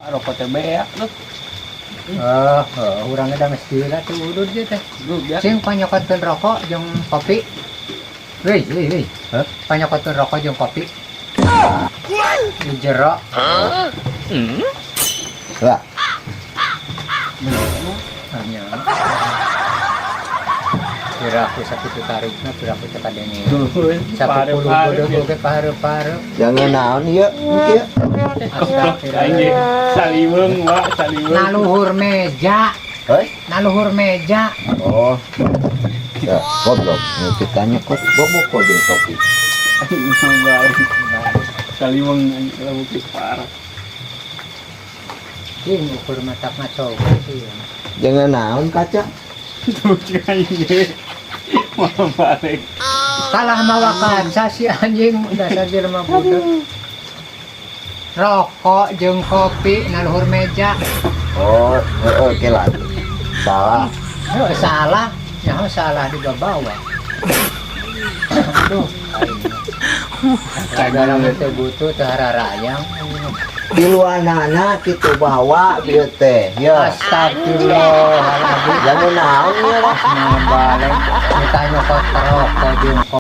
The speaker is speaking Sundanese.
Rokok teh beak lu. Eh, urang da geus gila tuh udud ge teh. Lu biar. Sing panyokotkeun rokok jeung kopi. Wih, wih, wih. Hah? Panyokotkeun rokok jeung kopi. Di jero. Lah, Hanya. Piraku sakitu tarikna, piraku teh kadenge. 10 bodoh oge pahareup-pahareup. Jangan naon ieu, ieu. Aing ge saliweung, Wak, saliweung. Na luhur meja, Hei. Na luhur meja. Oh. Ya, goblok. Nu kita nyokot boboko jeung topi. Aing mah balik. Saliweung anjing lamun geus parah. Cing ukur mata ngaco sih. Jangan naon kaca. Tuh cing aing ge. Mau balik. Kalah mawa kaca si anjing, dasar jelema budak. Rokok jeung kopi na luhur meja. Oh, heeh, oke lah. Salah. Oh, salah, nyaho salah dibawa. Aduh, aing. Dalam teu butuh teu hararayang. Tiluanana kitu bawa bieu teh. Ya. Astagfirullahaladzim. Jangan naon ieu lah. Mau balik, kita nyokot rokok jeung kopi.